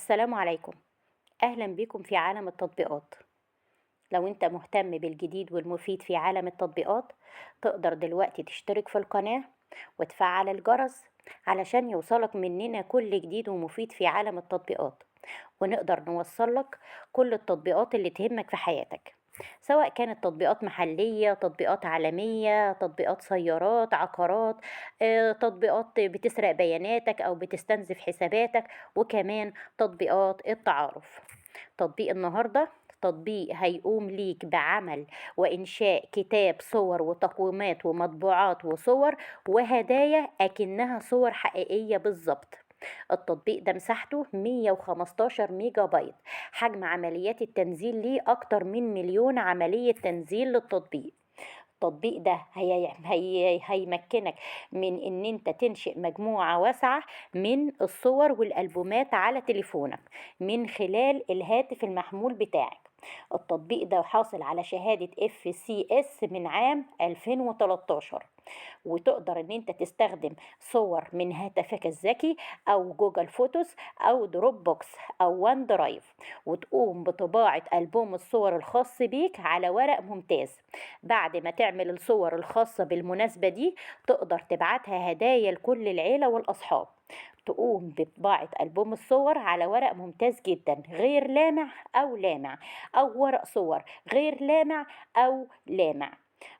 السلام عليكم، أهلا بكم في عالم التطبيقات. لو أنت مهتم بالجديد والمفيد في عالم التطبيقات تقدر دلوقتي تشترك في القناة وتفعل الجرس علشان يوصلك مننا كل جديد ومفيد في عالم التطبيقات، ونقدر نوصلك كل التطبيقات اللي تهمك في حياتك، سواء كانت تطبيقات محلية، تطبيقات عالمية، تطبيقات سيارات، عقارات، تطبيقات بتسرق بياناتك أو بتستنزف حساباتك، وكمان تطبيقات التعارف. تطبيق النهاردة تطبيق هيقوم ليك بعمل وإنشاء كتاب صور وتقويمات ومطبوعات وصور وهدايا أكنها صور حقيقية بالظبط. التطبيق ده مساحته 115 ميجا بايت، حجم عمليات التنزيل ليه أكتر من 1,000,000 عملية تنزيل للتطبيق. التطبيق ده هيمكنك من ان انت تنشئ مجموعة واسعة من الصور والألبومات على تليفونك من خلال الهاتف المحمول بتاعك. التطبيق ده حاصل على شهادة FCS من عام 2013، وتقدر ان انت تستخدم صور من هاتفك الذكي او Google Photos او Dropbox او OneDrive، وتقوم بطباعة ألبوم الصور الخاص بيك على ورق ممتاز. بعد ما تعمل الصور الخاصة بالمناسبة دي تقدر تبعتها هدايا لكل العيلة والأصحاب. تقوم بطباعة ألبوم الصور على ورق ممتاز جدا غير لامع أو لامع، أو ورق صور غير لامع أو لامع.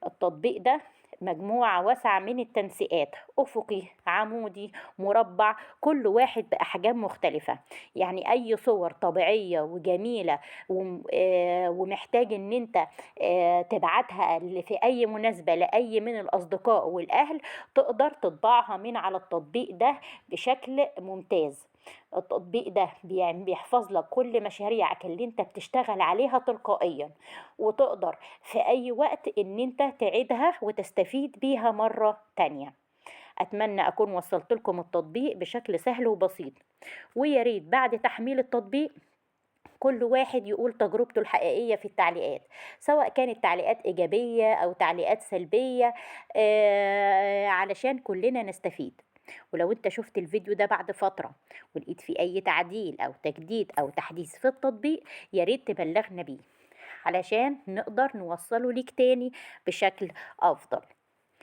التطبيق ده مجموعة واسعة من التنسيقات، أفقي، عمودي، مربع، كل واحد بأحجام مختلفة. يعني أي صور طبيعية وجميلة ومحتاج إن أنت تبعتها في أي مناسبة لأي من الأصدقاء والأهل تقدر تطبعها من على التطبيق ده بشكل ممتاز. التطبيق ده بيحفظ لك كل مشاريعك اللي انت بتشتغل عليها تلقائيا، وتقدر في اي وقت ان انت تعيدها وتستفيد بيها مرة تانية. اتمنى اكون وصلت لكم التطبيق بشكل سهل وبسيط، ويا ريت بعد تحميل التطبيق كل واحد يقول تجربته الحقيقية في التعليقات، سواء كانت تعليقات إيجابية أو تعليقات سلبية، علشان كلنا نستفيد. ولو انت شفت الفيديو ده بعد فترة ولقيت فيه أي تعديل أو تجديد أو تحديث في التطبيق يا ريت تبلغنا بيه علشان نقدر نوصله ليك تاني بشكل أفضل.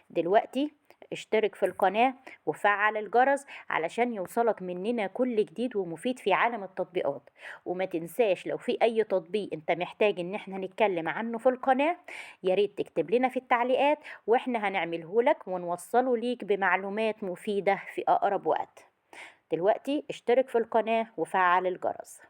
دلوقتي اشترك في القناة وفعل الجرس علشان يوصلك مننا كل جديد ومفيد في عالم التطبيقات. وما تنساش لو في أي تطبيق انت محتاج ان احنا نتكلم عنه في القناة يا ريت تكتب لنا في التعليقات واحنا هنعمله لك ونوصله ليك بمعلومات مفيدة في أقرب وقت. دلوقتي اشترك في القناة وفعل الجرس.